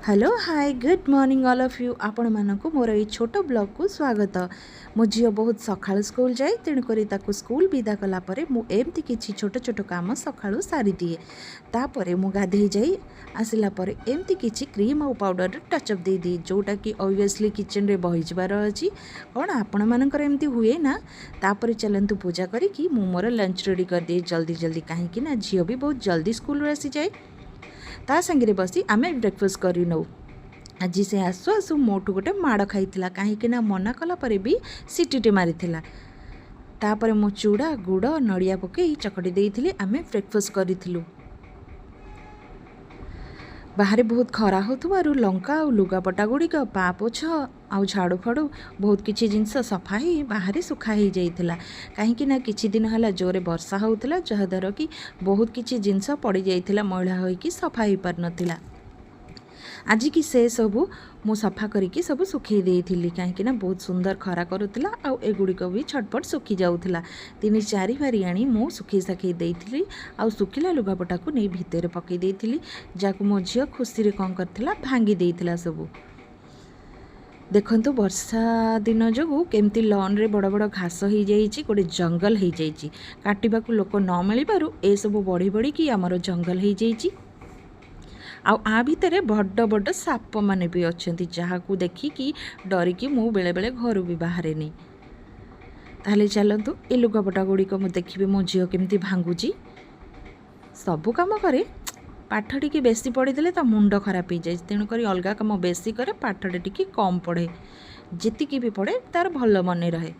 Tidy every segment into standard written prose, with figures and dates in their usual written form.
Hello, hi, good morning all of you. ଆପଣମାନଙ୍କୁ ମୋର ଏଇ ଛୋଟ ବ୍ଲଗ୍କୁ ସ୍ୱାଗତ। ମୋ ଝିଅ ବହୁତ ସକାଳୁ ସ୍କୁଲ ଯାଏ, ତେଣୁକରି ତାକୁ ସ୍କୁଲ ବିଦା କଲା ପରେ ମୁଁ ଏମିତି କିଛି ଛୋଟ ଛୋଟ କାମ ସକାଳୁ ସାରିଦିଏ। ତାପରେ ମୁଁ ଗାଧେଇ ଯାଇ ଆସିଲା ପରେ ଏମିତି କିଛି କ୍ରିମ୍ ଆଉ ପାଉଡ଼ରର ଟଚଅପ୍ ଦେଇଦିଏ, ଯେଉଁଟାକି ଅବଭିୟସଲି କିଚେନରେ ବହିଯିବାର ଅଛି। କ'ଣ ଆପଣମାନଙ୍କର ଏମିତି ହୁଏ ନା? ତାପରେ ଚାଲନ୍ତୁ, ପୂଜା କରିକି ମୁଁ ମୋର ଲଞ୍ଚ ରେଡ଼ି କରିଦିଏ ଜଲ୍ଦି ଜଲ୍ଦି, କାହିଁକି ନା ଝିଅ ବି ବହୁତ ଜଲ୍ଦି ସ୍କୁଲରୁ ଆସିଯାଏ। ତା ସାଙ୍ଗରେ ବସି ଆମେ ବ୍ରେକଫାଷ୍ଟ କରିନେଉ। ଆଜି ସେ ଆସୁ ଆସୁ ମୋଠୁ ଗୋଟେ ମାଡ଼ ଖାଇଥିଲା, କାହିଁକି ନା ମନା କଲା ପରେ ବି ସିଟିଟେ ମାରିଥିଲା। ତାପରେ ମୁଁ ଚୁଡ଼ା, ଗୁଡ଼, ନଡ଼ିଆ ପକାଇ ଚକଟି ଦେଇଥିଲି। ଆମେ ବ୍ରେକଫାଷ୍ଟ କରିଥିଲୁ। ବାହାରେ ବହୁତ ଖରା ହେଉଥିବାରୁ ଲଙ୍କା ଆଉ ଲୁଗାପଟା ଗୁଡ଼ିକ, ପାପୋଛ ଆଉ ଝାଡ଼ୁ ଫାଡ଼ୁ ବହୁତ କିଛି ଜିନିଷ ସଫା ହେଇ ବାହାରେ ଶୁଖା ହେଇଯାଇଥିଲା, କାହିଁକି ନା କିଛି ଦିନ ହେଲା ଜୋରେ ବର୍ଷା ହେଉଥିଲା, ଯାହାଦ୍ୱାରା କି ବହୁତ କିଛି ଜିନିଷ ପଡ଼ିଯାଇଥିଲା ମଇଳା ହୋଇକି, ସଫା ହେଇପାରୁନଥିଲା। ଆଜିକି ସେ ସବୁ ମୁଁ ସଫା କରିକି ସବୁ ଶୁଖେଇ ଦେଇଥିଲି, କାହିଁକି ନା ବହୁତ ସୁନ୍ଦର ଖରା କରୁଥିଲା ଆଉ ଏଗୁଡ଼ିକ ବି ଛଟପଟ ଶୁଖି ଯାଉଥିଲା। ତିନି ଚାରି ଭାରି ଆଣି ମୁଁ ଶୁଖେଇ ଶାଖେଇ ଦେଇଥିଲି ଆଉ ଶୁଖିଲା ଲୁଗାପଟାକୁ ନେଇ ଭିତରେ ପକାଇ ଦେଇଥିଲି, ଯାହାକୁ ମୋ ଝିଅ ଖୁସିରେ କ'ଣ କରିଥିଲା, ଭାଙ୍ଗି ଦେଇଥିଲା ସବୁ। ଦେଖନ୍ତୁ, ବର୍ଷା ଦିନ ଯୋଗୁଁ କେମିତି ଲନ୍ରେ ବଡ଼ ବଡ଼ ଘାସ ହେଇଯାଇଛି, ଗୋଟେ ଜଙ୍ଗଲ ହେଇଯାଇଛି। କାଟିବାକୁ ଲୋକ ନ ମିଳିବାରୁ ଏସବୁ ବଢ଼ି ବଢ଼ିକି ଆମର ଜଙ୍ଗଲ ହେଇଯାଇଛି। ଆଉ ଆ ଭିତରେ ବଡ଼ ବଡ଼ ସାପମାନେ ବି ଅଛନ୍ତି, ଯାହାକୁ ଦେଖିକି ଡରିକି ମୁଁ ବେଳେବେଳେ ଘରୁ ବି ବାହାରେନି। ତାହେଲେ ଚାଲନ୍ତୁ, ଏ ଲୁଗାପଟା ଗୁଡ଼ିକ ମୁଁ ଦେଖିବି ମୋ ଝିଅ କେମିତି ଭାଙ୍ଗୁଛି। ସବୁ କାମ କରେ, ପାଠ ଟିକେ ବେଶୀ ପଢ଼ିଦେଲେ ତା ମୁଣ୍ଡ ଖରାପ ହେଇଯାଏ। ତେଣୁକରି ଅଲଗା କାମ ବେଶୀ କରେ, ପାଠଟା ଟିକେ କମ୍ ପଢ଼େ। ଯେତିକି ବି ପଢ଼େ, ତାର ଭଲ ମନେ ରହେ।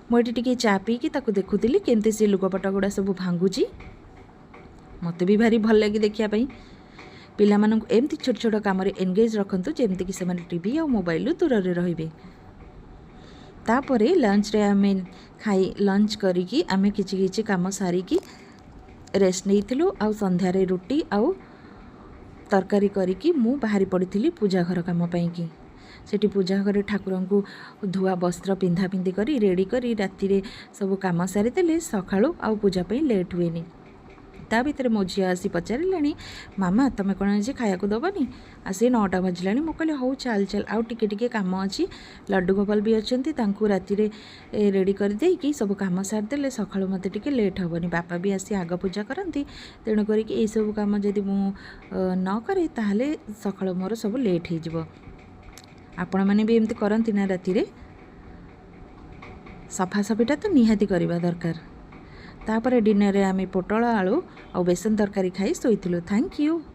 ମୁଁ ଏଠି ଟିକେ ଚା ପିଇକି ତାକୁ ଦେଖୁଥିଲି, କେମିତି ସେ ଲୁଗାପଟା ଗୁଡ଼ା ସବୁ ଭାଙ୍ଗୁଛି। ମୋତେ ବି ଭାରି ଭଲ ଲାଗେ ଦେଖିବା ପାଇଁ। ପିଲାମାନଙ୍କୁ ଏମିତି ଛୋଟ ଛୋଟ କାମରେ ଏନଗେଜ୍ ରଖନ୍ତୁ, ଯେମିତିକି ସେମାନେ ଟିଭି ଆଉ ମୋବାଇଲରୁ ଦୂରରେ ରହିବେ। ତାପରେ ଲଞ୍ଚରେ ଆମେ ଖାଇ, ଲଞ୍ଚ କରିକି ଆମେ କିଛି କିଛି କାମ ସାରିକି ରେଷ୍ଟ ନେଇଥିଲୁ। ଆଉ ସନ୍ଧ୍ୟାରେ ରୁଟି ଆଉ ତରକାରୀ କରିକି ମୁଁ ବାହାରି ପଡ଼ିଥିଲି ପୂଜା ଘର କାମ ପାଇଁକି। ସେଠି ପୂଜା ଘରେ ଠାକୁରଙ୍କୁ ଧୁଆ ବସ୍ତ୍ର ପିନ୍ଧା ପିନ୍ଧି କରି, ରେଡ଼ି କରି, ରାତିରେ ସବୁ କାମ ସାରିଦେଲେ ସକାଳୁ ଆଉ ପୂଜା ପାଇଁ ଲେଟ୍ ହୁଏନି। ତା ଭିତରେ ମୋ ଝିଅ ଆସି ପଚାରିଲାଣି, "ମାମା, ତୁମେ କ'ଣ ଆଜି ଖାଇବାକୁ ଦେବନି? ଆସି 9ଟା ବାଜିଲାଣି।" ମୁଁ କହିଲି, "ହଉ, ଚାଲ ଚାଲ, ଆଉ ଟିକେ ଟିକେ କାମ ଅଛି।" ଲଡ଼ୁ ଗୋପାଳ ବି ଅଛନ୍ତି, ତାଙ୍କୁ ରାତିରେ ରେଡ଼ି କରିଦେଇକି ସବୁ କାମ ସାରିଦେଲେ ସକାଳୁ ମୋତେ ଟିକେ ଲେଟ୍ ହେବନି। ବାପା ବି ଆସି ଆଗ ପୂଜା କରନ୍ତି। ତେଣୁ କରିକି ଏଇସବୁ କାମ ଯଦି ମୁଁ ନ କରେ, ତାହେଲେ ସକାଳୁ ମୋର ସବୁ ଲେଟ୍ ହେଇଯିବ। ଆପଣମାନେ ବି ଏମିତି କରନ୍ତି ନା? ରାତିରେ ସଫାସଫିଟା ତ ନିହାତି କରିବା ଦରକାର। ତାପରେ ଡିନରରେ ଆମେ ପୋଟଳ ଆଳୁ ଆଉ ବେସନ ତରକାରୀ ଖାଇ ଶୋଇଥିଲୁ। Thank you.